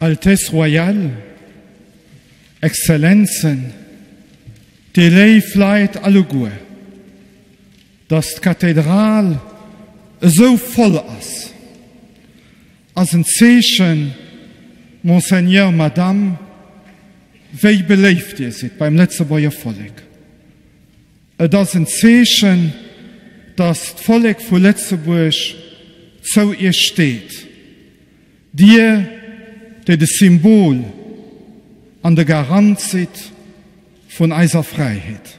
Altesse Royale, Exzellenzen, Dir léif Leit alleguer, dass d'Kathedral esou voll ass, ass en Zeechen, Monseigneur, Madame, wéi beléift Dir sidd beim Lëtzebuerger Vollek. Et ass en Zeechen, dass d'Vollek vu Lëtzebuerg zou Iech steet, Dir, déi de Symbol an de Garant sidd vun eiser Fräiheet.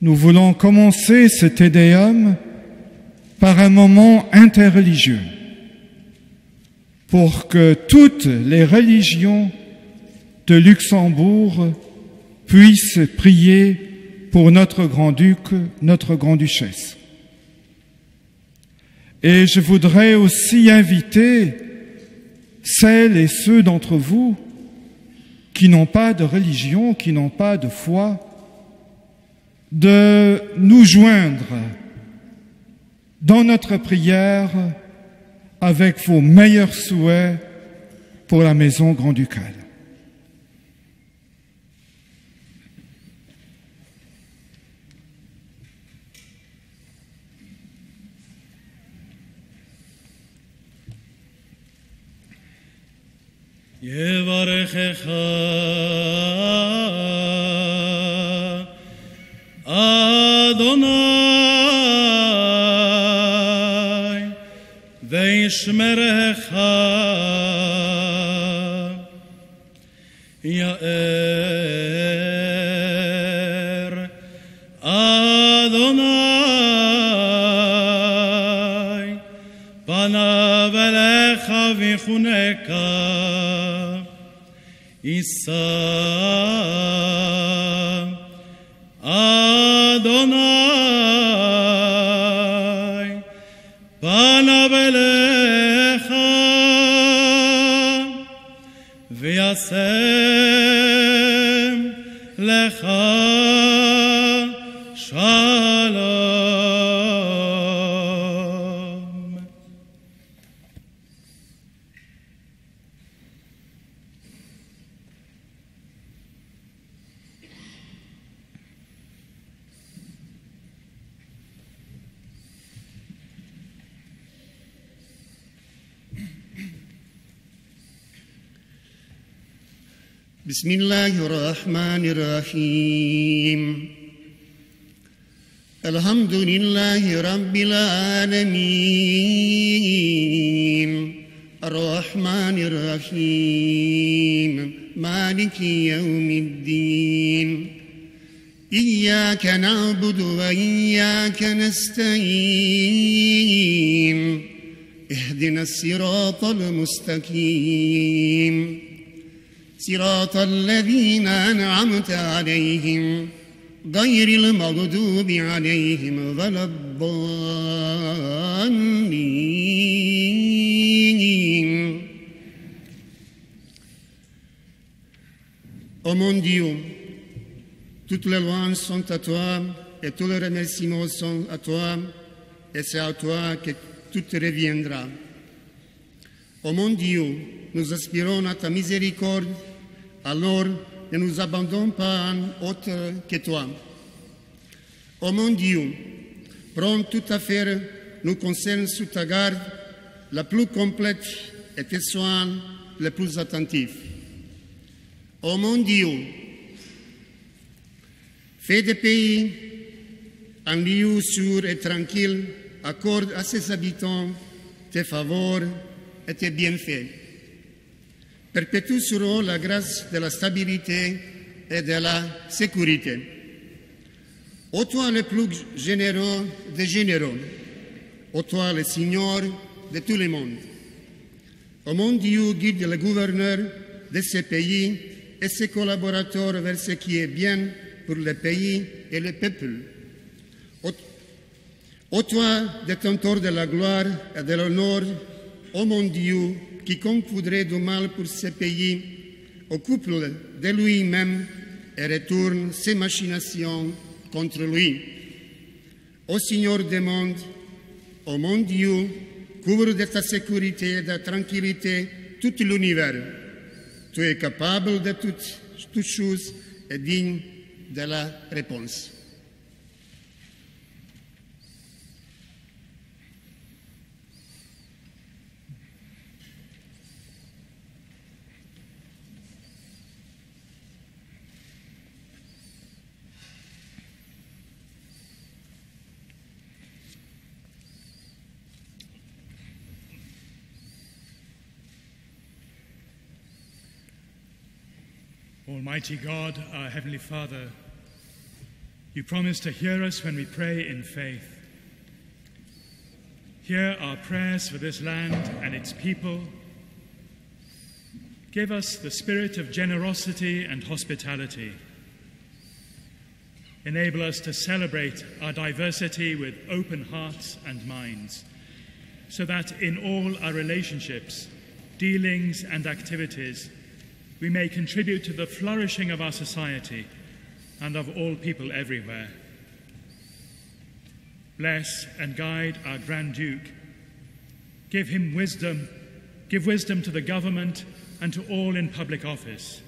Nous voulons commencer ce Te Deum par un moment interreligieux pour que toutes les religions de Luxembourg puissent prier pour notre grand-duc, notre grand-duchesse. Et je voudrais aussi inviter celles et ceux d'entre vous qui n'ont pas de religion, qui n'ont pas de foi, de nous joindre dans notre prière avec vos meilleurs souhaits pour la maison grand-ducale. Yevarechecha Adonai Veishmerecha Ya'er Adonai Panav elecha vichuneka Isa Adonai Panav elecha V'yasem lecha shalom. بسم الله الرحمن الرحيم الحمد لله رب العالمين الرحمن الرحيم مالك يوم الدين إياك نعبد وإياك نستعين اهدنا الصراط المستقيم صراط الذين أنعمت عليهم غير المغضوب عليهم ولا الضالين Ô mon Dieu, toutes les louanges sont à toi et tous les remerciements sont à toi et c'est à toi que tout reviendra. Ô mon Dieu, nous aspirons à ta miséricorde, alors ne nous abandonne pas un autre que toi. Ô mon Dieu, prends toute affaire nous concerne sous ta garde la plus complète et tes soins les plus attentifs. Ô mon Dieu, fais des pays un lieu sûr et tranquille, accorde à ses habitants tes faveurs et tes bienfaits. Perpétue sur eux la grâce de la stabilité et de la sécurité. Ô toi le plus généreux des généreux, ô toi le Seigneur de tout le monde. Ô mon Dieu, guide le gouverneur de ce pays et ses collaborateurs vers ce qui est bien pour le pays et le peuple. Ô toi, détenteur de la gloire et de l'honneur, ô mon Dieu, quiconque voudrait du mal pour ce pays, occupe de lui-même et retourne ses machinations contre lui. Ô Seigneur des mondes, ô mon Dieu, couvre de ta sécurité et de ta tranquillité tout l'univers. Tu es capable de toutes, toutes choses et digne de la réponse. Almighty God, our Heavenly Father, you promise to hear us when we pray in faith. Hear our prayers for this land and its people. Give us the spirit of generosity and hospitality. Enable us to celebrate our diversity with open hearts and minds, so that in all our relationships, dealings, and activities, we may contribute to the flourishing of our society and of all people everywhere. Bless and guide our Grand Duke. Give him wisdom, give wisdom to the government and to all in public office,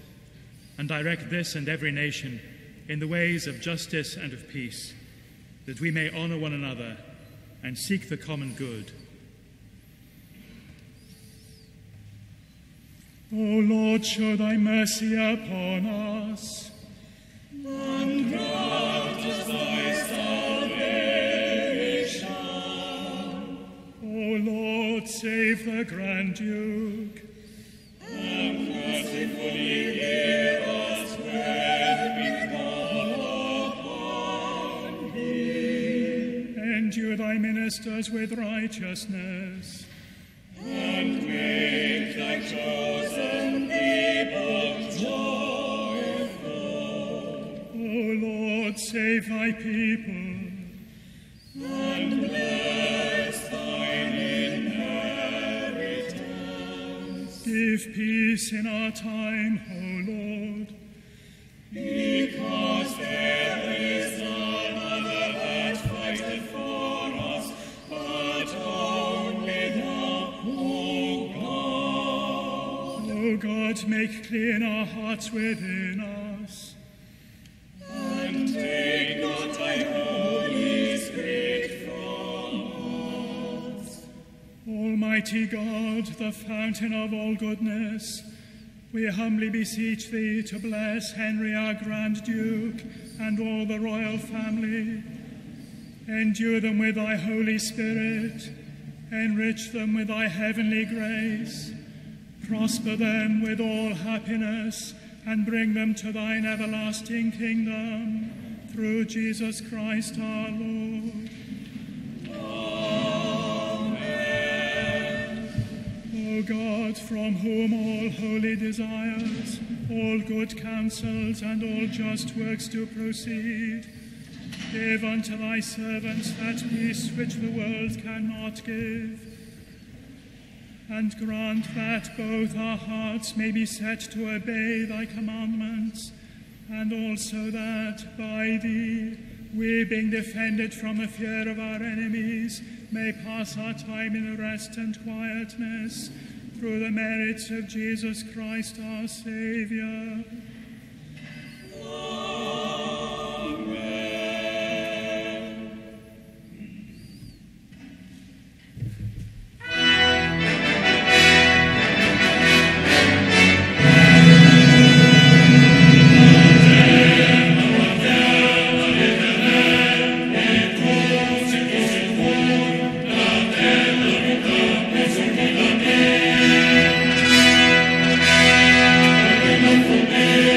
and direct this and every nation in the ways of justice and of peace, that we may honor one another and seek the common good. O Lord, show thy mercy upon us. And grant us thy salvation. O Lord, save the Grand Duke. And mercifully hear us when we call upon thee. Endue thy ministers with righteousness. And make thy chosen people joyful. O Lord, save thy people. And bless thine inheritance. Give peace in our time, O Lord. Because there is none other that fighteth for us, but only thou, O God. O God, make clean our hearts within us. And take not thy Holy Spirit from us. Almighty God, the fountain of all goodness, we humbly beseech thee to bless Henry our Grand Duke and all the royal family. Endue them with thy Holy Spirit, enrich them with thy heavenly grace, prosper them with all happiness, and bring them to thine everlasting kingdom, through Jesus Christ our Lord. Amen. O God, from whom all holy desires, all good counsels, and all just works do proceed, give unto thy servants that peace which the world cannot give. And grant that both our hearts may be set to obey thy commandments, and also that by thee, we being defended from the fear of our enemies, may pass our time in rest and quietness, through the merits of Jesus Christ our Saviour. Amen. Amen.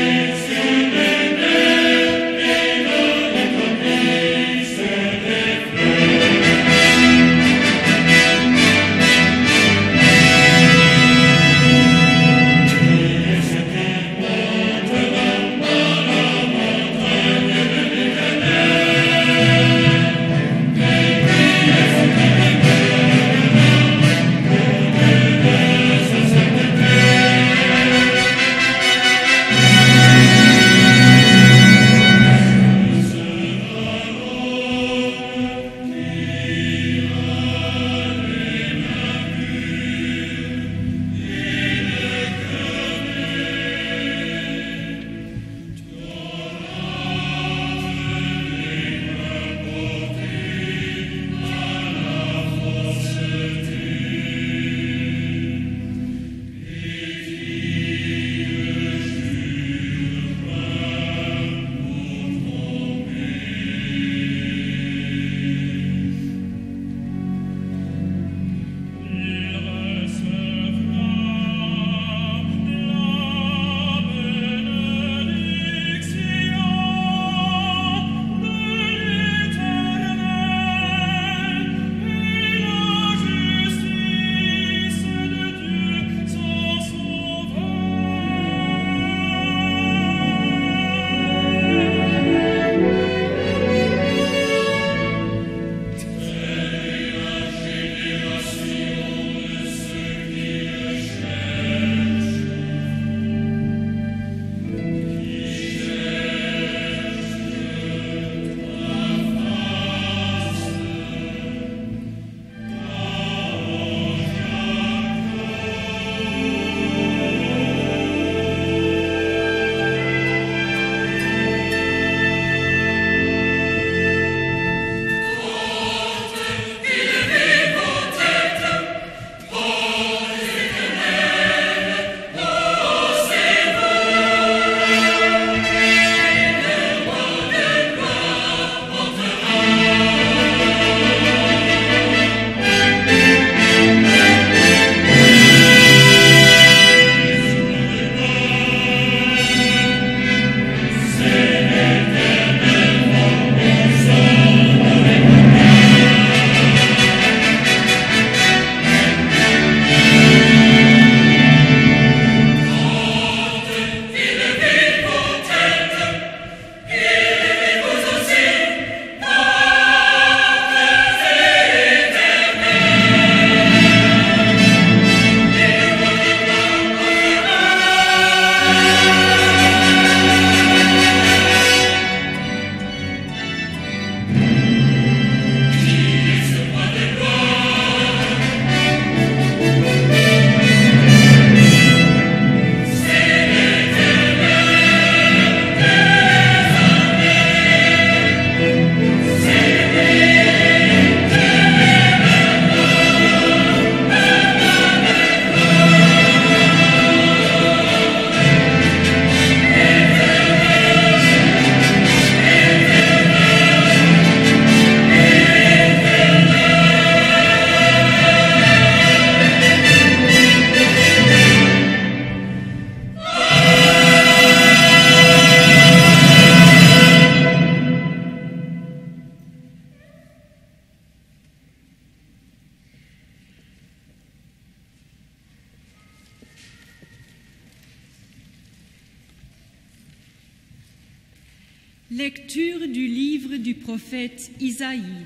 Lecture du livre du prophète Isaïe.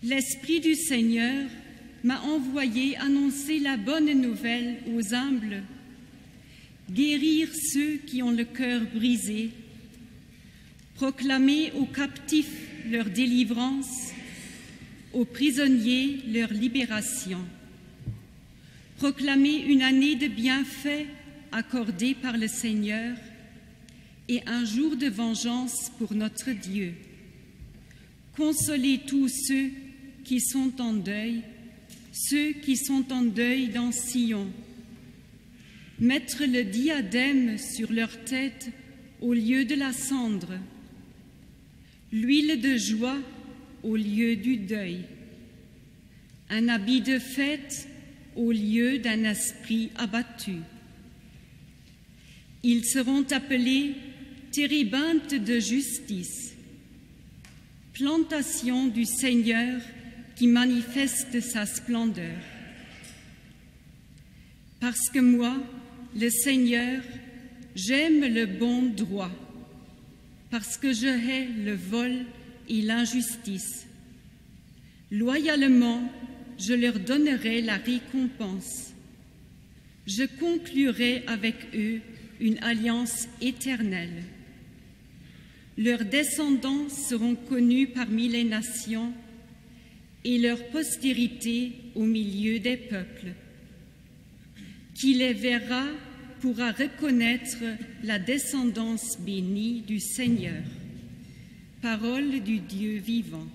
L'Esprit du Seigneur m'a envoyé annoncer la bonne nouvelle aux humbles, guérir ceux qui ont le cœur brisé, proclamer aux captifs leur délivrance, aux prisonniers leur libération, proclamer une année de bienfaits accordée par le Seigneur et un jour de vengeance pour notre Dieu. Consoler tous ceux qui sont en deuil, ceux qui sont en deuil dans Sion. Mettre le diadème sur leur tête au lieu de la cendre, l'huile de joie au lieu du deuil, un habit de fête au lieu d'un esprit abattu. Ils seront appelés térébintes de justice, plantation du Seigneur qui manifeste sa splendeur. Parce que moi, le Seigneur, j'aime le bon droit, parce que je hais le vol et l'injustice. Loyalement, je leur donnerai la récompense. Je conclurai avec eux une alliance éternelle. Leurs descendants seront connus parmi les nations et leur postérité au milieu des peuples. Qui les verra pourra reconnaître la descendance bénie du Seigneur. Parole du Dieu vivant.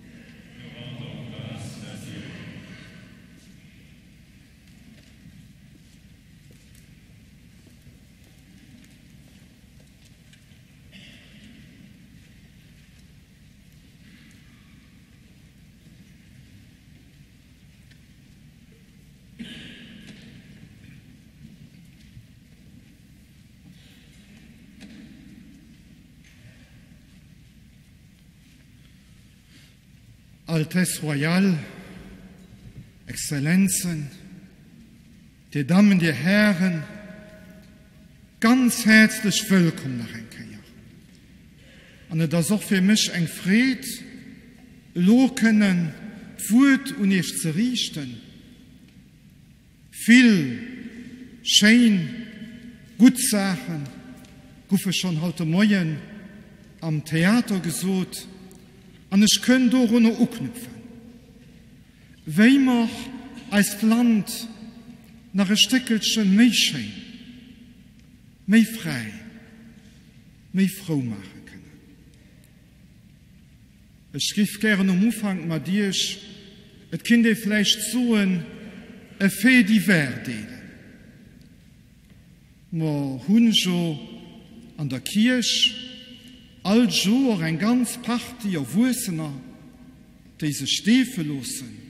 Altesse Royale, Exzellenzen, Dir Dammen, Dir Hären, ganz häerzlech wëllkomm nach eng Kéier. An et ass och fir mech eng Freed, elo kënnen d'Wuert un Iech ze riichten. Vill schéin, gutt Saache guffe schonn haut de Moien am Theater gesot an ech kënn dorunner uknüpfen. Wéi mer eist Land nach e Stéckelche méi schéin, méi fräi, méi frou maache kënnen. Ech giff gären um Ufank mat Iech, et kinnt ee vläicht soen, e Fait divers deelen. Mer hunn jo an der Kierch all Joer eng ganz Partie Erwuessener, déi sech deefe loossen,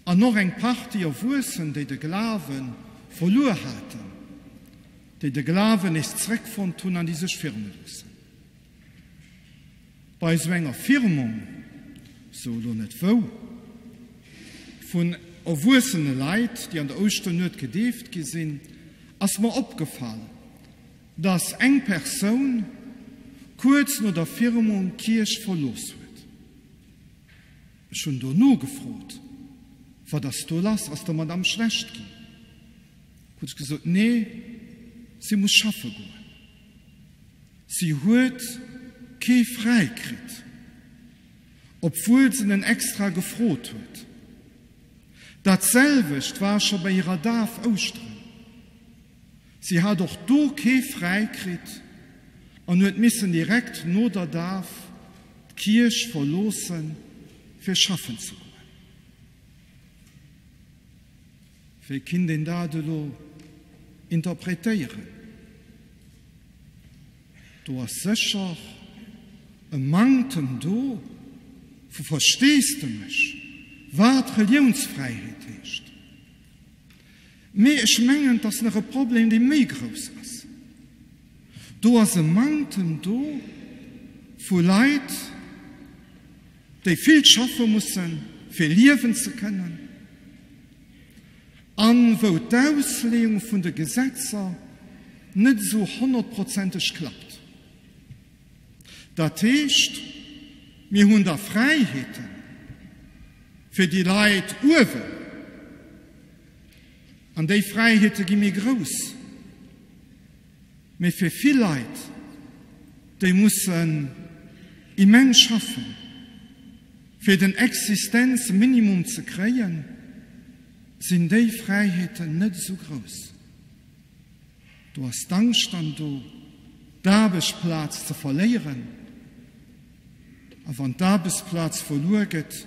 an och eng Partie Erwuessen, déi de Glawe verluer haten, déi de Glawen nees zréckfonnt hunn an déi sech firme loossen. Bei esou enger Firmung, sou elo net wou, vun erwuessene Leit, déi an der Ouschternuet gedeeft gi sinn, ass mer opgefall, dass eng Persoun kuerz no der Firmung d'Kierch verlooss huet. Ech hunn do nogefrot, Wat ass do lass? Ass der Madame schlecht ginn? Huet se gesot, Nee, si muss schaffe goen. Si huet kee fräi kritt, obwuel se en extra gefrot huet. Dat selwecht war scho bei hirer Daf Ouschteren. Si hat och do kee fräi kritt an huet missen direkt no der Daf d'Kierch verloossen, fir schaffen ze goen. Wéi kinnt een dat elo interpretéieren? Do ass sécher e Manktem do vu Versteesdemech, wat Reliounsfräiheet heescht. Mee ech mengen, et ass nach e Problem, dee méi grouss ass. Do ass e Manktem do vu Leit, déi vill schaffe mussen, fir liewen ze kënnen, an wou d'Ausleeung vun de Gesetzer net esou honnertprozenteg klappt. Dat heescht, mir hunn da Fräiheete fir déi Leit uewen, an déi Fräiheete gi méi grouss, mee fir vill Leit, déi mussen immens schaffen, fir den Existenzminimum ze kréien, sinn déi Fräiheeten net esou grouss. Do ass d'Angscht dann do, d'Aarbechtsplaz ze verléieren. A wann d'Aarbechtsplaz verluer gëtt,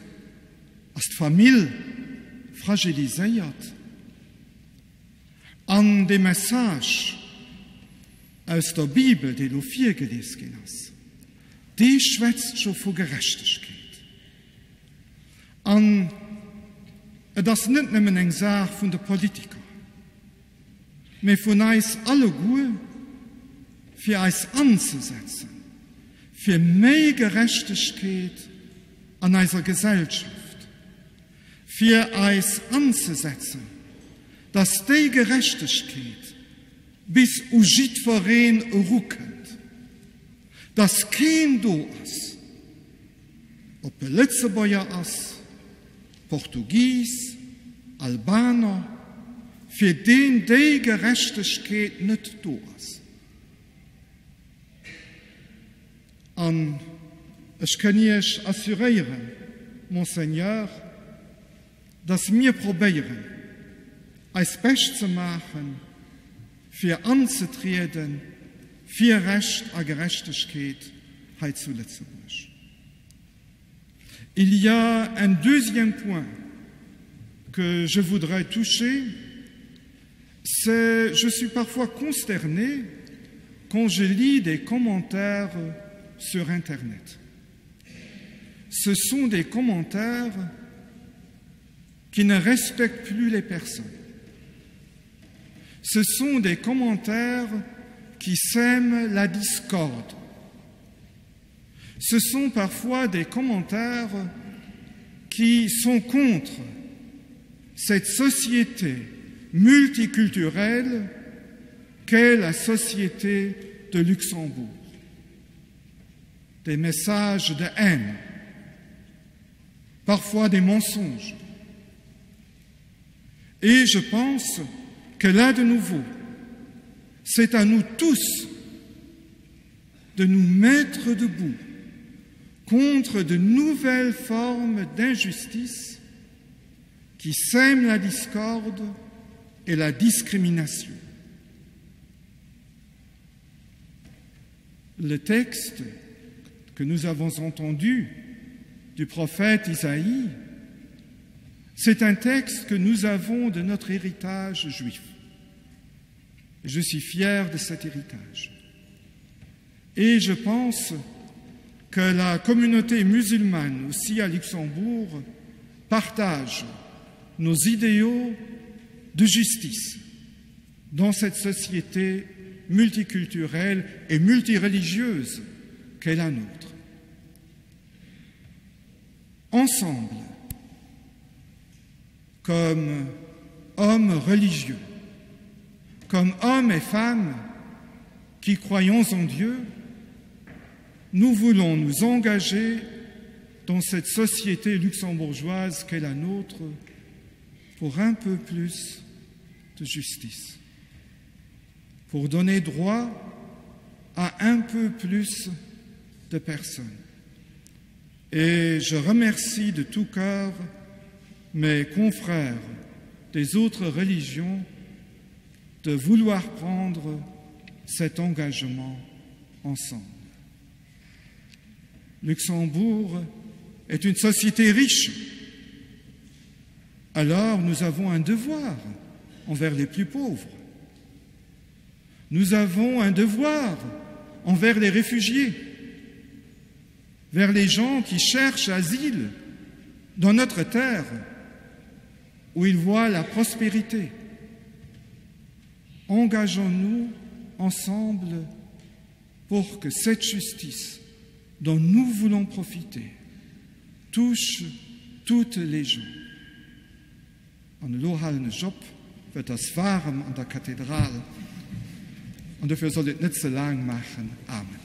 ass d'Famill fragiliséiert. An dee Message aus der Bibel, dee lo virgelies ginn ass, dee schwätzt scho vu Gerechtegkeet. An et ass net nëmmen eng Saach vun de Politiker, mee vun eis alleguer, fir eis anzesetzen, fir méi Gerechtegkeet an eiser Gesellschaft, fir eis anzesetzen, dass déi Gerechtegkeet bis u jiddwereen erukënnt, dass keen do ass, ob e Lëtzebuerger ass, Portugis, Albaner, fir deen déi Gerechtegkeet net do ass. An ech kënn Iech assuréieren, Monseigneur, dass mir probéieren, eist Bescht ze maachen, fir anzetriede fir Recht a Gerechtegkeet hei zu Lëtzebuerg. Il y a un deuxième point que je voudrais toucher, c'est je suis parfois consterné quand je lis des commentaires sur Internet. Ce sont des commentaires qui ne respectent plus les personnes. Ce sont des commentaires qui sèment la discorde. Ce sont parfois des commentaires qui sont contre cette société multiculturelle qu'est la société de Luxembourg. Des messages de haine, parfois des mensonges. Et je pense que là de nouveau, c'est à nous tous de nous mettre debout contre de nouvelles formes d'injustice qui sèment la discorde et la discrimination. Le texte que nous avons entendu du prophète Isaïe, c'est un texte que nous avons de notre héritage juif. Je suis fier de cet héritage. Et je pense que la communauté musulmane aussi à Luxembourg partage nos idéaux de justice dans cette société multiculturelle et multireligieuse qu'est la nôtre. Ensemble, comme hommes religieux, comme hommes et femmes qui croyons en Dieu, nous voulons nous engager dans cette société luxembourgeoise qu'est la nôtre pour un peu plus de justice, pour donner droit à un peu plus de personnes. Et je remercie de tout cœur mes confrères des autres religions de vouloir prendre cet engagement ensemble. Luxembourg est une société riche. Alors nous avons un devoir envers les plus pauvres. Nous avons un devoir envers les réfugiés, vers les gens qui cherchent asile dans notre terre où ils voient la prospérité. Engageons-nous ensemble pour que cette justice dont nous voulons profiter touche toutes les gens. An elo halen ech op, well et ass waarem an der Kathedral an dofir sollt et net ze laang maachen. Amen.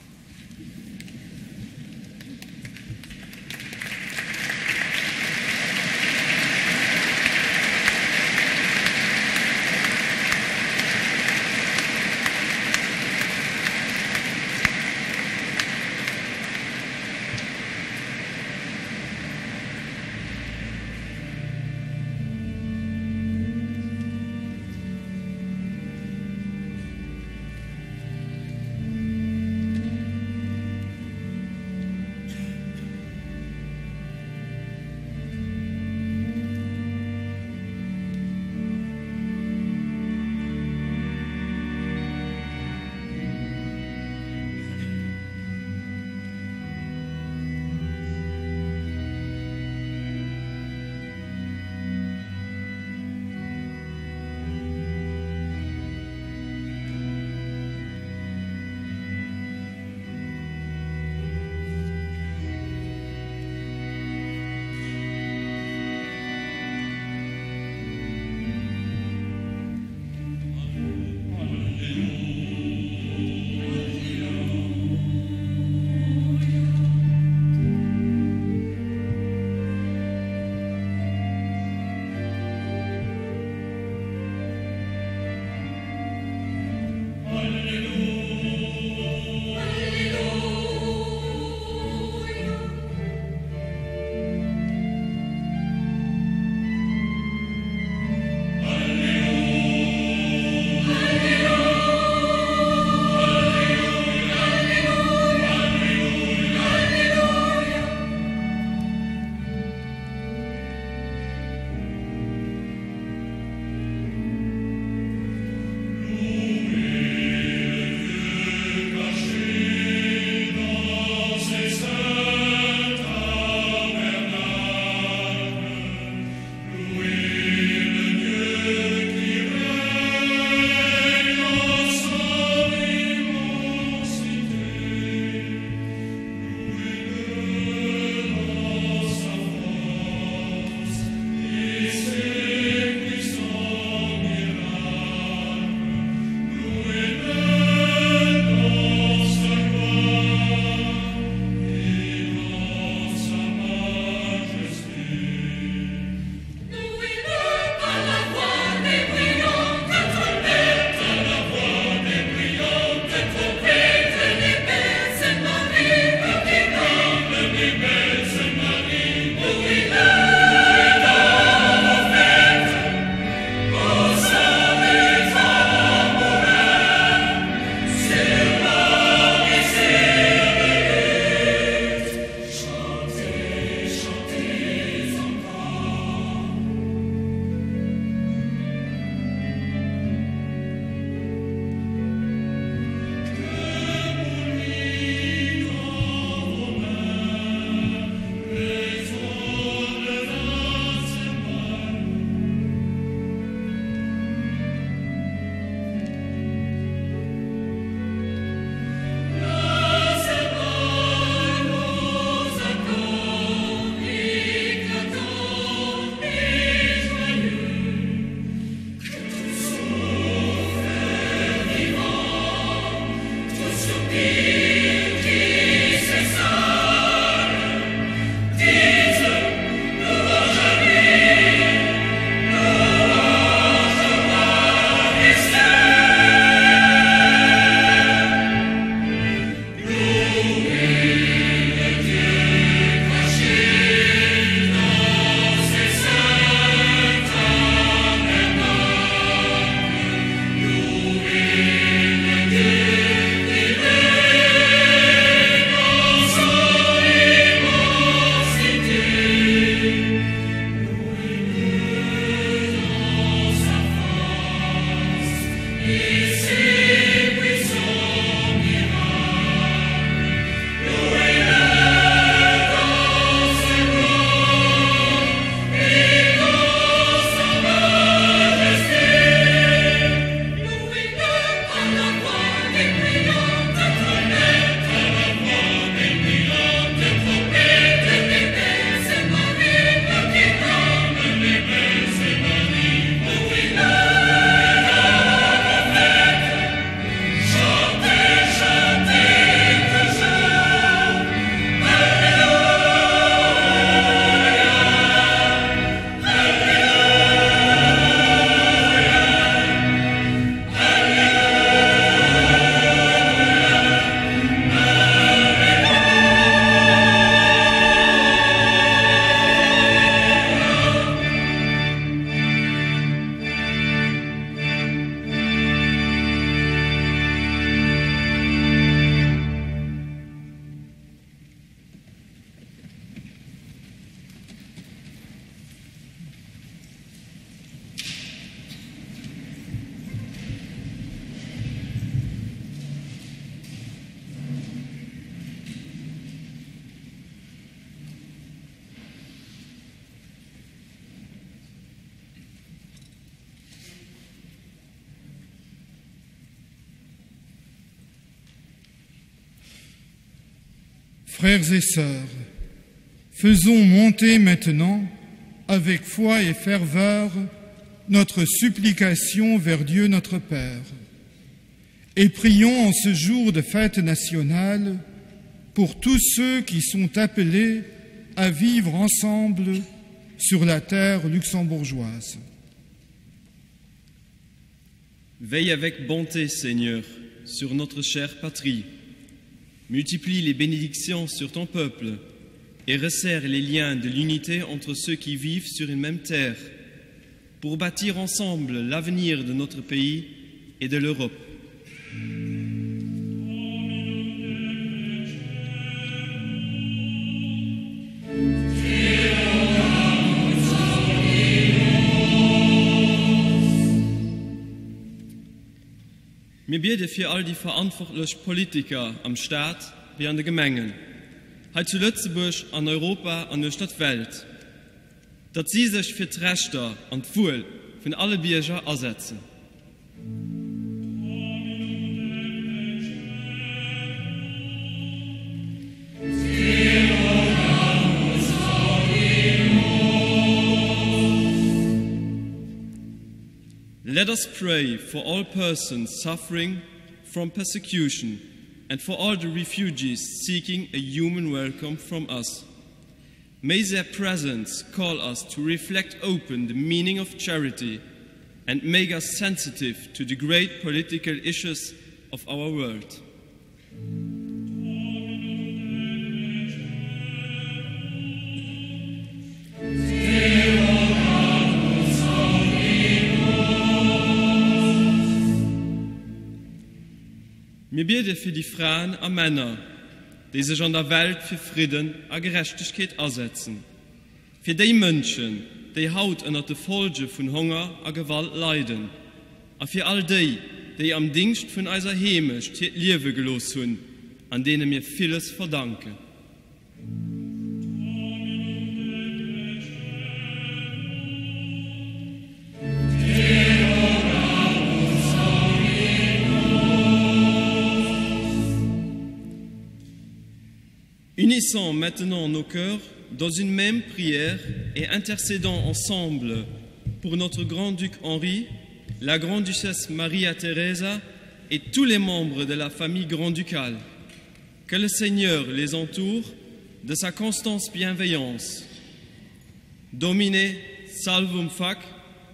Frères et sœurs, faisons monter maintenant, avec foi et ferveur, notre supplication vers Dieu notre Père. Et prions en ce jour de fête nationale pour tous ceux qui sont appelés à vivre ensemble sur la terre luxembourgeoise. Veille avec bonté, Seigneur, sur notre chère patrie. Multiplie les bénédictions sur ton peuple et resserre les liens de l'unité entre ceux qui vivent sur une même terre pour bâtir ensemble l'avenir de notre pays et de l'Europe. Mir biede fir all déi verantwortlech Politiker am Staat wéi an de Gemengen, hei zu Lëtzebuerg, an Europa an uechter d'Welt, datt si sech fir d'Rechter an d'Wuel vun alle Bierger asetzen. Let us pray for all persons suffering from persecution and for all the refugees seeking a human welcome from us. May their presence call us to reflect open the meaning of charity and make us sensitive to the great political issues of our world. Mir biede fir déi Fraen a Männer, déi sech an der Welt fir Fridden a Gerechtegkeet asetzen, fir déi Mënschen, déi haut ënnert de Folge vun Honger a Gewalt leiden, a fir all déi, déi am Dingscht vun eiser Heemecht hiert Liewe gelooss hunn an deene mir villes verdanken. Unissons maintenant nos cœurs dans une même prière et intercédons ensemble pour notre grand-duc Henri, la grande-duchesse Maria Teresa et tous les membres de la famille grand-ducale. Que le Seigneur les entoure de sa constance bienveillance. Domine salvum fac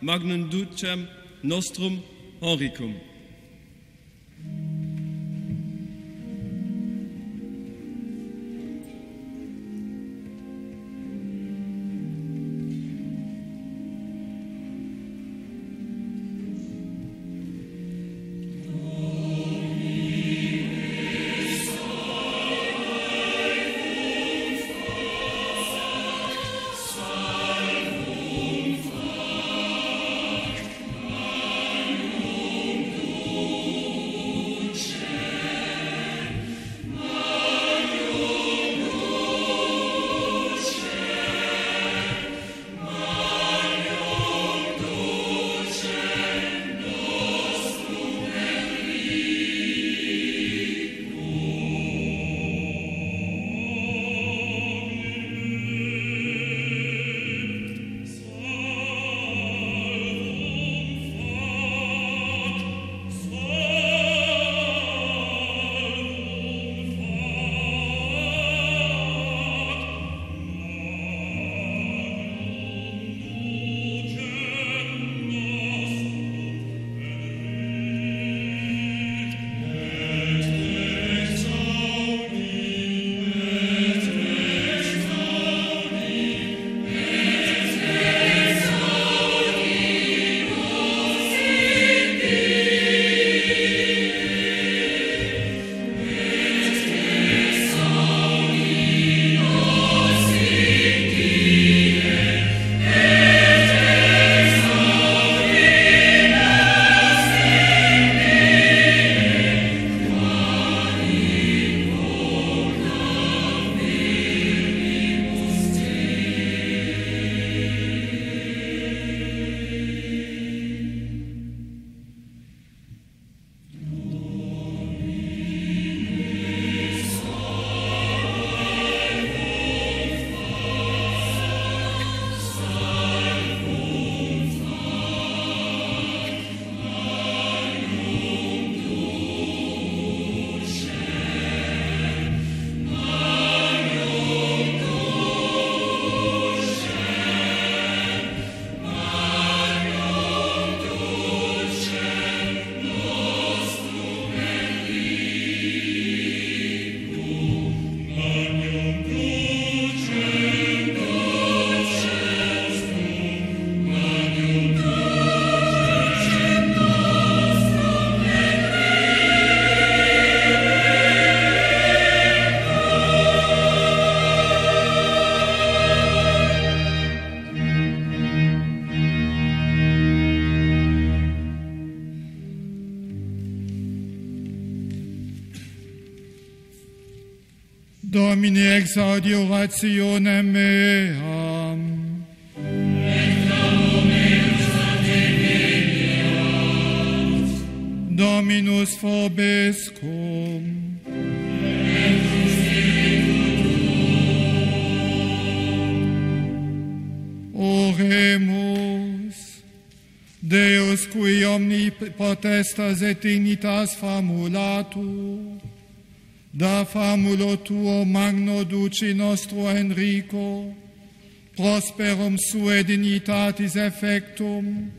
magnum ducem nostrum Henricum. Domine exaudi orationem meam. Dominus vobiscum. Oremus. Deus cui omni potestas et dignitas famulatur, da famulo tuo magno duci nostro Enrico, prosperum sue dignitatis effectum,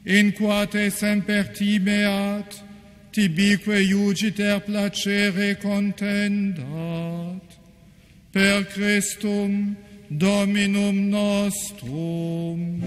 in qua te semper timeat, tibique iugiter placere contendat. Per Christum Dominum nostrum.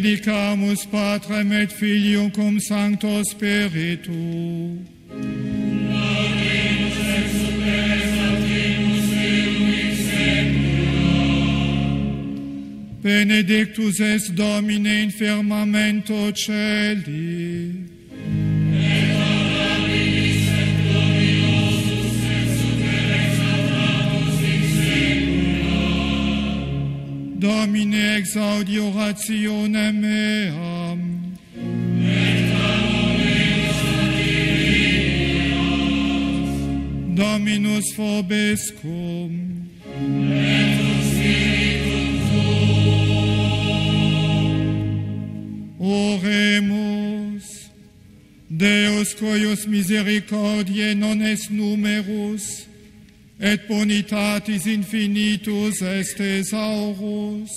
Benedicamus Patrem et Filium cum Sancto Spiritu. Benedictus es Domine in firmamento celi. Domine exaudi orationem meam. Dominus vobiscum. Oremus. Deus cuius misericordiae non est numerus, et bonitatis infinitus est thesaurus.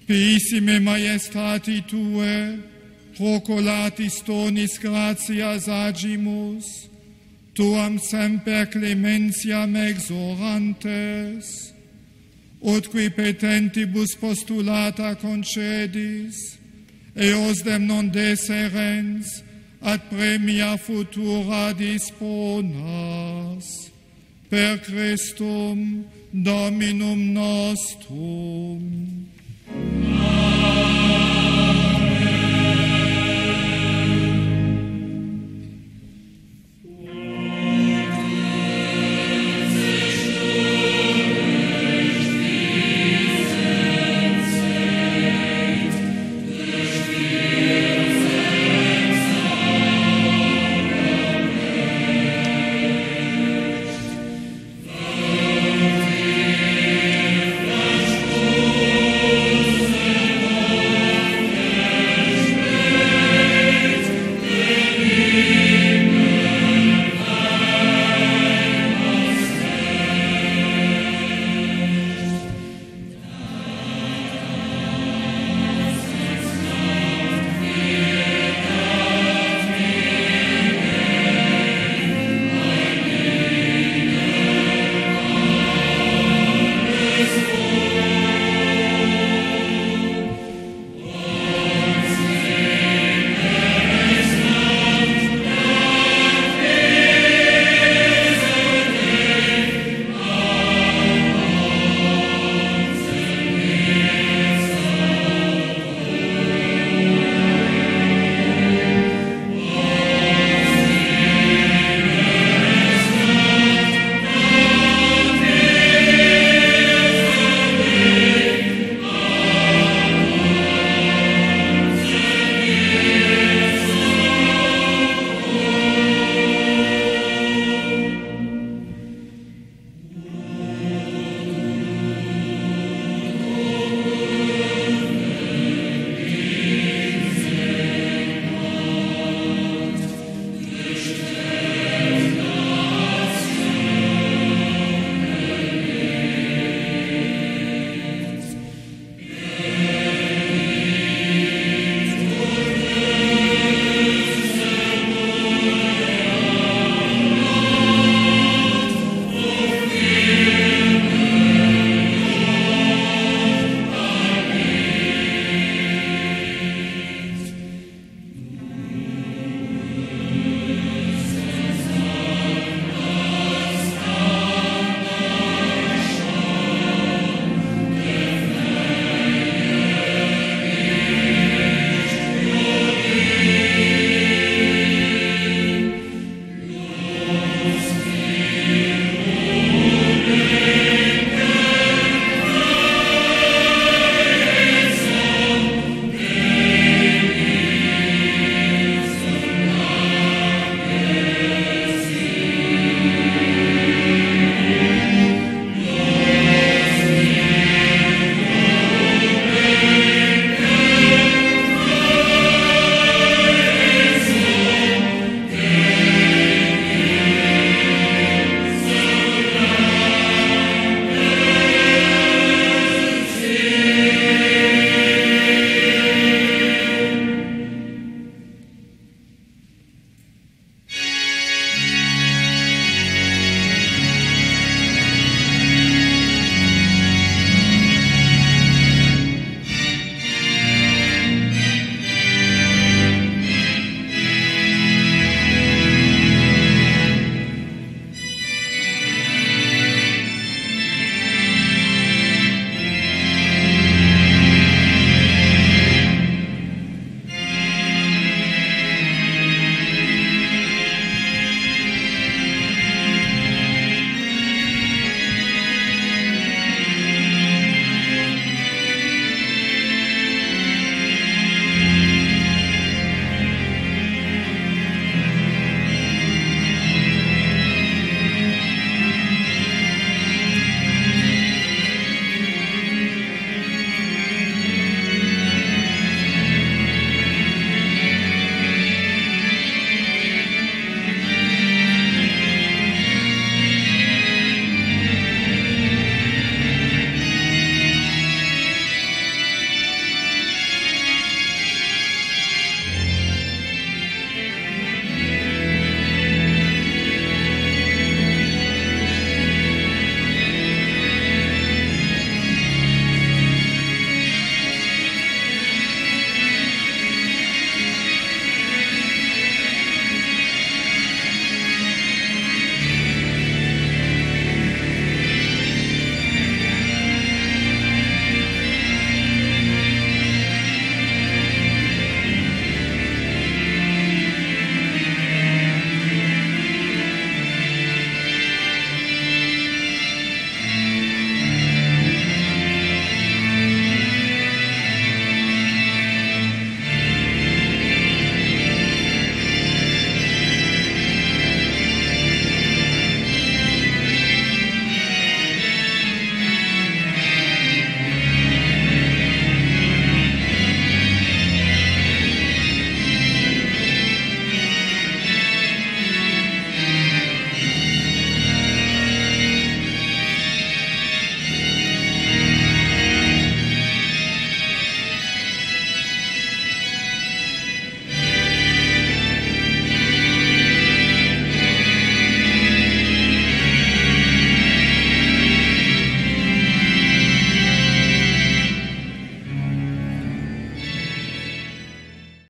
Piissime majestati Tue, proculatis donis gratias agimus, Tuam semper clementiam exorantes, ut qui petentibus postulata concedis, eosdem non deserens, ad premia futura disponas. Per Christum Dominum nostrum.